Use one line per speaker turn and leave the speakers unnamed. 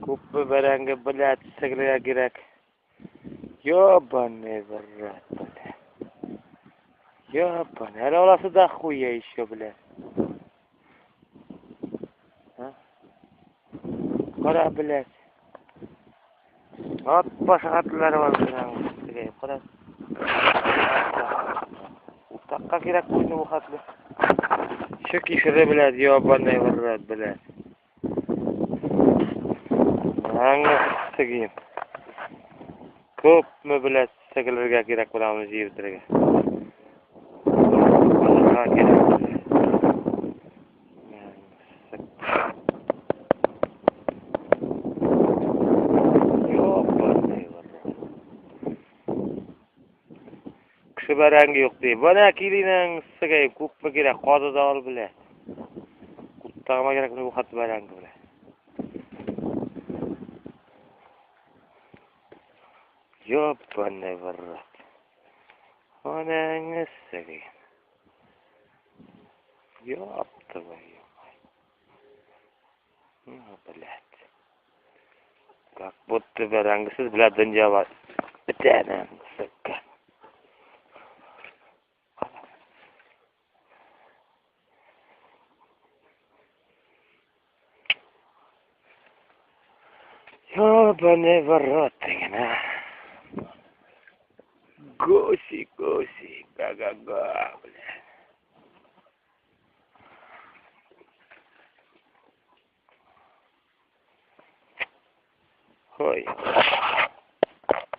Күпме бәрәңге, блядь, сегелергә кирәк. Ёбаный в рот, блядь. Ёбаный. Әле аласы да хуя еще, блядь. А? Кара, блядь. Ат башы хәтлеләре бар, блядь. Кара. Утакка кирәк бу инде бу хәтле. Чы кишере, блядь, ёбаный в рот, блядь. Аңа сигим. Күпме, блядь, сегелергә кирәк була аны җыеп бетерергә. Базарга кирәк. Ёбаный в рот. Кеше бәрәңге юк ди. Бана килинең сигәй күпме кирәк, казы да ал, блядь. Куттагыма кирәк бу хәтле бәрәңге, блядь. Ёбаный в рот. Анаңы сигәй. Ёб твою мать. Ну, блядь. Как будто бәрәңгесез, блядь, дөнья бар. Бетә, сука. Ёбаный в рот, дигән, а. Гуси, гуси, га-га-га, блядь. Ой.